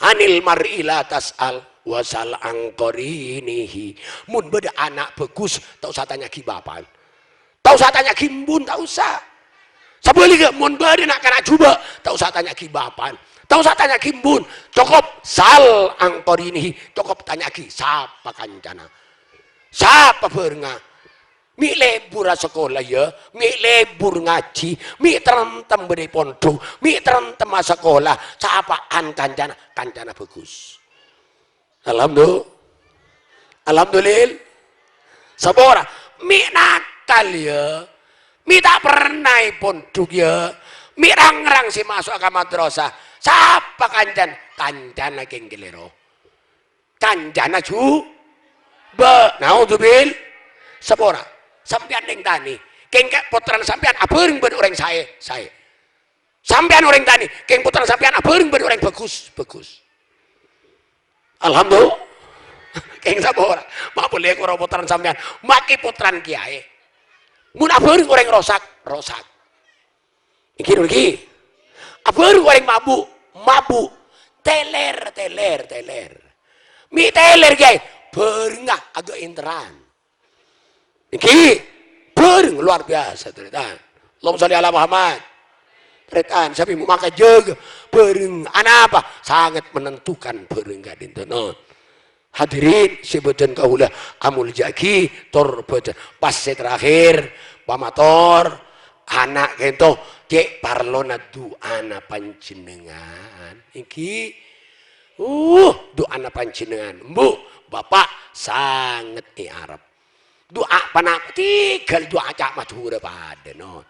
Anil mar'i la tas'al, wasal an qarinihi. Mon bâdâ ana' bhâghus, ta' osa tanya'aghi bapa'na. Ta' osa tanya'aghi embuna, ta' osa. Sabhâligghâ, mon bâdâ na'-kana' jhubâ', ta' osa tanya'aghi bapa'na. Ta' osa tanya'aghi embuna. Cokop sal an qarinihi. Cokop tanya'aghi sapa kancana. Sapa bhârengnga. Mè' lebur asakola, ya. Mè' lebur ngajhi. Mè' taremtem bâdâ è pondhuk. Mè' taremtem asakola. Sapa'an kancana, kancana bhâghus. Alhamdulillah. Alhamdulillah. Sabâ ora? Mè' nakal, ya. Mè' ta' perna è pondhuk, ya. Mè' rang-rang sè maso'a ka madrasah. Sapa kancana? Kancana kèng kalèro. Kancana jhubâ'. Naudzubil. Sabâ ora? Sampèyan neng tanè. Kèng ka-, pottrana sampèyan abhâreng bân orèng saè, saè. Sampèyan orèng tanè, kèng pottrana sampèyan abhâreng bân orèng bhâghus, bhâghus. Alhamdulillah. Kèng sabâ ora? Ma' polè karo pottrana sampèyan. Makè pottrana kèyaè. Mon abhâreng orèng rosak, rosak. Èngghi, èngghi. Abhâreng orèng mabuk, mabuk. Tèlèr, tèlèr, tèlèr. Mè' tèlèr, kèyaè. Bhârengnga aghâ' ènterran. Èngghi, bhâreng luar biasa, tarètan. Allahumma sholli ala Muhammad. Tarètan, samè maka jâgâ bhâreng. Anapa? Sangat menentukan bhâreng ka'dinto, non. Hadirin sè bâdhân kaulâ amoljâ'aghi, tor bâdhân. Pas sè terakhir, pamator, ana' ka'dinto, cè' parlona du'ana panjhennengngan. Èngghi, uh, du'ana panjhennengngan. Embu', Bapa', sanget èarep. Du'a pana-, tèghâl du'a ca' Madhurâ padâ, non.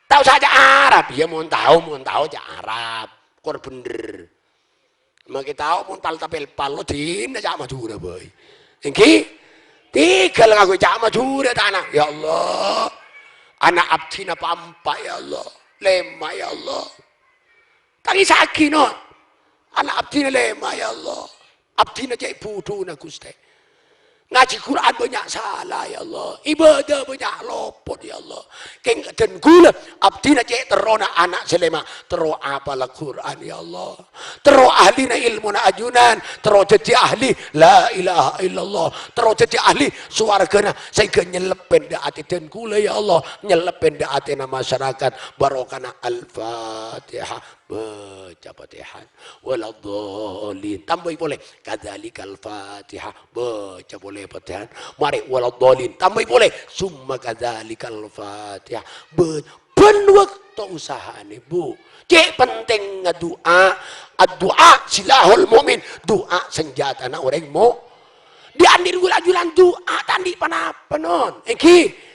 Ta' osa ca' Arab, iyâ, mon tao, mon tao ca' Arab. Kor bhendher. Makè tao mon tal tapèl palo dinna ca' Madhurâ bhâi. Èngghi? Tèghâl ngangghuy ca' Madhurâ, ta' ana'. Ya Allah. Ana' abdhina pa empa', ya Allah. Lèma', ya Allah. Tangèsaghi, non. Ana' abdhina lèma', ya Allah. Abdhina cè' budhuna, Ghustè. Ngajhi Qur'an bânnya' sala, ya Allah. Ibadah bânnya' lopot, ya Allah. Kèng dân ghulâ, abdhina cè' terrona ana' sè lèma'. Terro apala Qur'an, ya Allah. Terro ahlina ilmuna ajunan. Terro dhâddhi ahli la ilaha illallah. Terro dhâddhi ahli sowarghâna. Saèngghâ nyelleppèn dâ' atè dân ghulâ, ya Allah. Nyelleppèn dâ' atèna masyarakat. Barokana Al-Fatihah. Baca Fatihah. Waladdallin. Tambâi polè. Kadzalikal Fatihah. Baca polè Fatihah. Marè waladdallin. Tambâi polè. Summa kadzalikal Fatihah. Ba-, bân bâkto usahaanè, Bu. Cè' pentingnga du'a. Addu'a silahul mu'min. Du'a sanjhâtana orèng mu-, Dhi' andhi' ghulâ ajunan du'a, ta' andhi' pa-napa, non. Èngghi.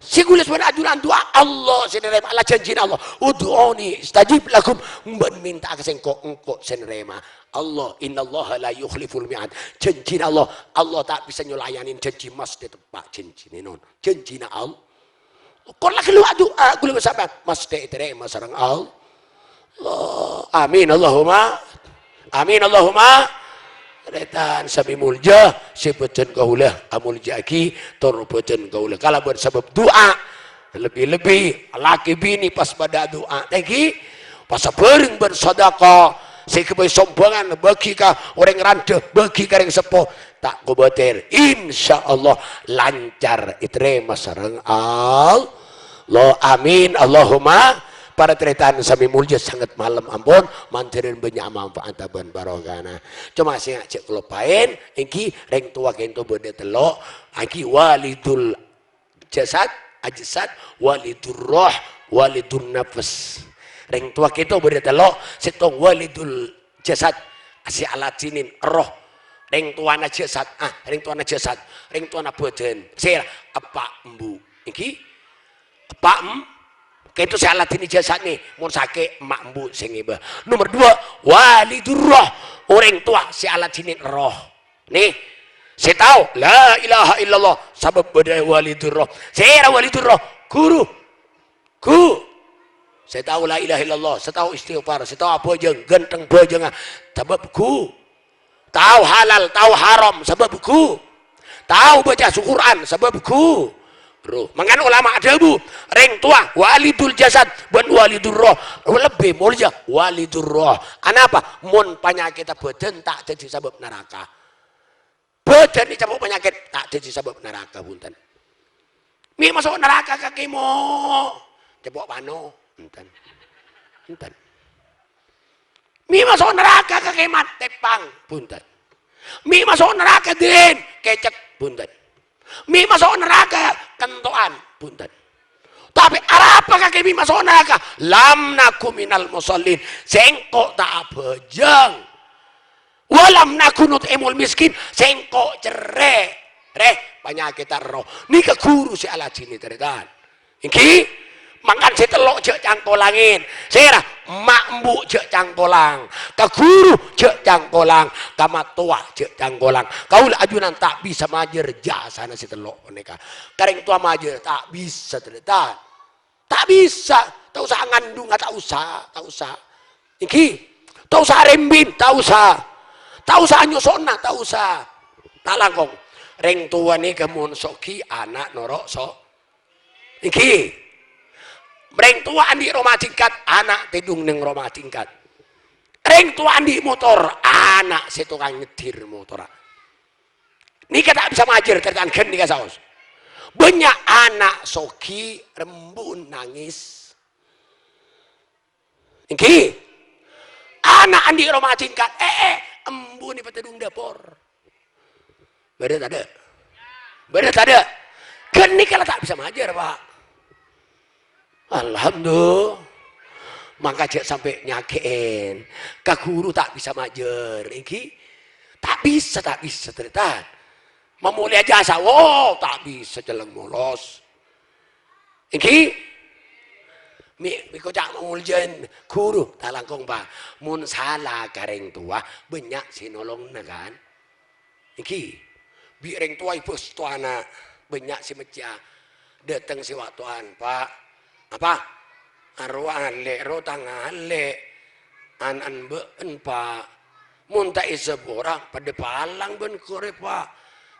Sè ghulâ sampèyan ajunan du'a, Allah sè narèma. La jhânjhina Allah. "Ud'uni astajib lakum." Bân mènta'a ka sèngko', engko' sè narèma. Allah, "Innallaha la yukhliful mi'ad." Jhânjhina Allah, Allah ta' bisa nyolayanè jhânjhi, masthè teppa' jhânjhinè, non. Jhânjhina Allah. Kor la ghâllu adu'a, ghulâ sampèyan masthè ètarèma sareng Allah. Amin, Allahumma. Amin, Allahumma. Tarètan samè molja, sè bâdhân kaulâ amoljâ'aghi, tor bâdhân kaulâ kalabân sabâb du'a. Lebbi-lebbi, lakè binè pas padâ adu'a. Èngghi, pas sabhâreng bân sadaka, sè èghâbây sombhângan, bâgi ka orèng randhâ, bâgi ka rèng seppo. Ta' kobâtèr, insyaallah lancar ètarèma sareng Allah. Amin, Allahumma. Para tarètan samè molja, sanget malem ampon, mandhârân bânnya' manfaat bân barokana. Coma sè ngajhâk kaloppaèn, èngghi rèng towa ka'dinto bâdâ tello', èngghi walidul jasad, ajsad, walidur roh, walidun nafs. Rèng towa ka'dinto bâdâ tello', sèttong walidul jasad, sè aladhinin erroh. Rèng towana jasad, ah, rèng towana jasad, rèng towana bâdân. Sèra, eppa' embu'. Èngghi? Eppa' em-, ka'dinto sè aladhini jasad nè, mon sakè' emma' embu' sè ngèbâ. Nomer dua, walidur roh, orèng towa sè aladhinin erroh. Nè, sè tao la ilaha illallah, sabâb bâdâ walidur roh. Sèra walidur roh? Ghuru. Ghu. Sè tao la ilaha illallah, sè tao istighfar, sè tao abhâjâng, ghântheng bhâjângnga, sabâb ghu. Tao halal, tao haram, sabâb ghu. Tao bâca Qur'an, sabâb ghu. Roh. Mangkana ulama adhâbu, rèng towa, walidul jasad bân walidur roh, lebbi molja walidur roh. Anapa? Mon panyakèddhâ bâdân ta' dhâddhi sabâb naraka. Bâdân ècapo' panyakèt, ta' dhâddhi sabâb naraka, bhunten. Mè' maso' naraka ka kèmo, capo' pano, bhunten. Bhunten. Mè' maso' naraka ka kèmat, tèpang, bhunten. Mè' maso' naraka dhin, kècèk, bhunten. Mè' maso' naraka, kento'an, bhunten. Tapè arapa kakè mè' maso' naraka? "Lam naku minal musallin." Sèngko' ta' abhâjâng. "Wa lam naku nut'imul miskin." Sèngko' cerrè'. Rè, panyakèdhâ roh. Nèka ghuru sè alajhinè, tarètan. Èngghi? Mangkana sè tello' jhâ' cangkolangè. Sèra, emma' embu' jhâ' cangkolang. Ka ghuru jhâ' cangkolang. Ka mattowa jhâ' cangkolang. Kaulâ ajunan ta' bisa majâr jasana sè tello' panèka. Ka rèng towa majâr ta' bisa, tarètan. Ta' bisa. Ta' osa ngandhunga, ta' osa, ta' osa. Èngghi? Ta' osa rèmbin, ta' osa. Ta' osa nyosona, ta' osa. Ta' langkong. Rèng towa nèka mon soghi, ana' noro' so-, Èngghi. Rèng towa andi' roma tingkat, ana' tèdung neng roma tingkat. Rèng towa andi' motor, ana' sè tokang nyeddhir motorra. Nèka ta' bisa majâr, tarètan ghân nèka saos. Bânnya' ana' soghi rembu'en nangès. Èngghi. Ana' andi' roma tingkat, eh, eh, embu'en èpatèdung dâpor. Bâdâ tadâ'? Bâdâ tadâ'? Ghân nèka la ta' bisa majâr, Pa'. Alhamdulillah. Mangka jhâ' sampè' nyakè'è. Ka ghuru ta' bisa majâr, èngghi? Ta' bisa, ta' bisa, tarètan. Mamolèya jasa, wo, ta' bisa celleng molos. Èngghi? Mè', mè' koca' moljâ'ân ghuru, ta' langkong, Pa'. Mon sala ka rèng towa, bânnya' sè nolongana, kan? Èngghi? Bi' rèng towa èbâstowa ana', bânnya' sè meccè'a. Dâteng sè wa'-towan, "Pa', apa? Arowa alè', ro tang alè'. Ana'en bâ'en, Pa'. Mon ta' èsapora, padâ palang bân korè, Pa'.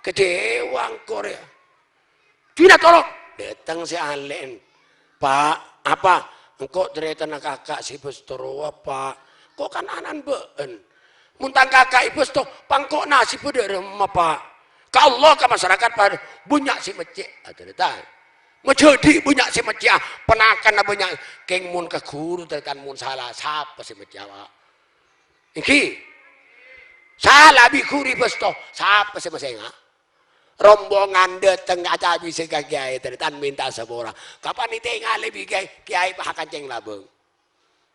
Kadhâwâ engko' rè." Dina tolong, dâteng sè alè'en. "Pa', apa? Engko' tarètanna kaka' sè bâs torowa, Pa'. Engko' kan ana'en bâ'en. Mon tang kaka' èbâs to, pangko' nasibbhâ dâ' remma, Pa'? Ka Allah, ka masyarakat, Pa', bânnya' sè meccè'." Atarètan. Majhâdhi' bânnya' sè meccè'a, panakanna bânnya'. Kèng mon ka ghuru, tarètan, mon sala, sapa sè meccè'a, Pa'? Èngghi? Sala bi' ghuru èbâs to, sapa sè masènga'? Rombongan dâteng acabisè ka kèyaè, tarètan mènta sapora. Kapan ètèngalè bi' kèyaè, kèyaè pas akancèng labâng.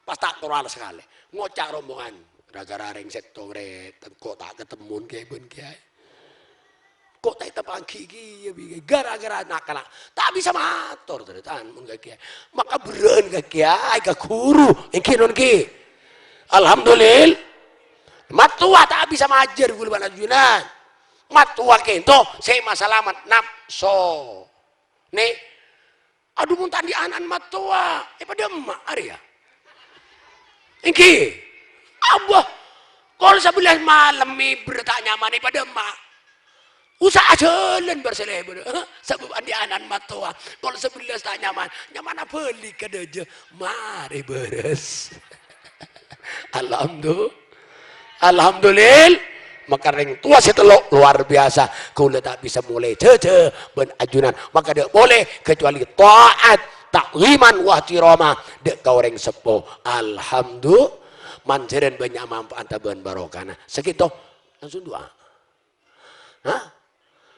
Pas ta' toro' sakalè. Ngoca' rombongan, "Ra-ghârâ rèng sèttong rè, engko' ta' katemmon kèyaè bân kèyaè. Engko' ta' èteppangghi kèya bi' kèyaè, ghârâ-ghârâ na'-kana'." Ta' bisa mator, tarètan, mon ka kèyaè. Maka berrâ'ân ka kèyaè, ka ghuru. Èngghi non ghi? Alhamdulillah. Mattowa ta' bisa majâr ghulâ bân ajunan. Mattowa kènto sè masalamet napso. Nè, adu, mon ta' andi' ana'en mattowa, èpadâ emma' arèya. Èngghi. Abah, kol sabellâs malem mèbâr ta' nyaman, èpadâ emma'. Usaha jhâlân bâr sè lèbâr. Sabâb andi' ana'en mattowa. Kol sabellâs ta' nyaman. Nyaman abâli ka dâjâ. Marè bârâs. Alhamdulillah. Alhamdulillah. Maka rèng towa sè tello' luar biasa. Kaulâ ta' bisa molè jhâjhâ bân ajunan. Maka dâ' molè kecuali ta'at, ta'ziman wa ihtirama dâ' ka orèng seppo. Alhamdulillah. Manjhârân bânnya' manfaat bân barokana. Sakèto. Langsung du'a. Hah?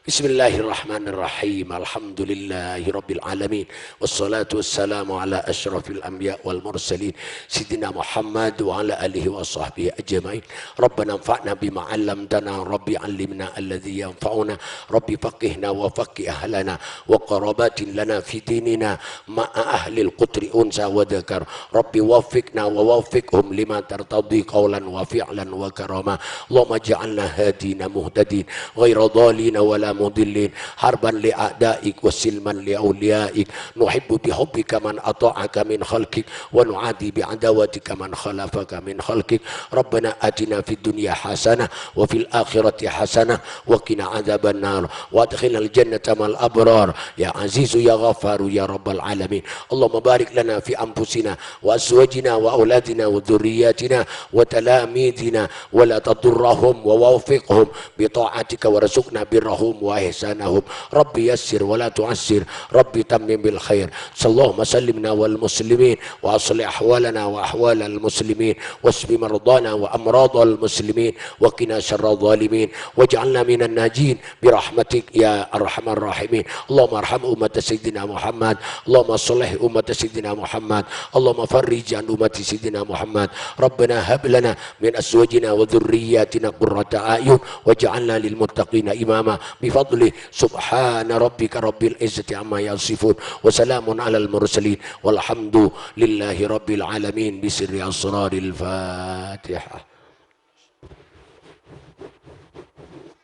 Bismillahirrahmanirrahim. Alhamdulillahirabbil alamin. Wassalatu wassalamu ala asyrafil anbiya wal mursalin, Sayyidina Muhammad wa ala alihi wa sahbihi ajma'in. Rabbana anfa'na bima 'allamtana, Rabbi 'allimna alladzi yanfa'una, Rabbi faqqihna wa faqqih ahlana wa qarabatin lana fi dinina ma'a ahlil qutri unsa wa dzakar. Rabbi waffiqna wa waffiqhum lima tartadhi qaulan wa fi'lan wa karama. Allahumma ij'alna hadina muhtadin, ghaira dhalina wa la mudillin, harban li a'daik wa silman li auliyaik. Nuhibbu bi hubbika man ata'aka min khalqik, wa nu'adi bi adawatika man khalafaka min khalqik. Rabbana atina fid dunya hasanah, wa fil akhirati hasanah, wa qina adzaban nar, wa adkhilnal jannata ma'al abrar, ya Azizu ya Ghaffaru ya Rabbal alamin. Allahumma barik lana fi anfusina, wa azwajina, wa auladina, wa dzurriyyatina, wa talamidina, wa la tadurrahum, wa waffiqhum bi ta'atika, warzuqna birrahum, وإحسانهم. رب يسر ولا تعسر، رب تمم بالخير. اللهم سلمنا والمسلمين، وأصلح أحوالنا وأحوال المسلمين، واشف مرضانا وأمراض المسلمين، وقنا شر الظالمين، واجعلنا من الناجين برحمتك يا أرحم الراحمين. اللهم ارحم أمة سيدنا محمد، اللهم صلح أمة سيدنا محمد، اللهم فرج عن أمة سيدنا محمد. ربنا هب لنا من أزواجنا وذرياتنا قرة أعين واجعلنا للمتقين إماما بفضله. سبحان ربك رب العزة عما يصفون وسلام على المرسلين والحمد لله رب العالمين بسر أسرار الفاتحة.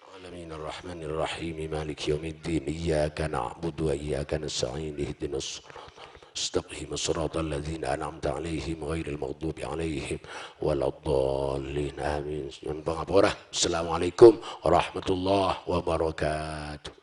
العالمين الرحمن الرحيم مالك يوم الدين إياك نعبد وإياك نستعين اهدنا الصراط المستقيم صراط الذين أنعمت عليهم غير المغضوب عليهم ولا الضالين آمين. Nyuwun pangapura. Assalamualaikum warahmatullahi wabarakatuh.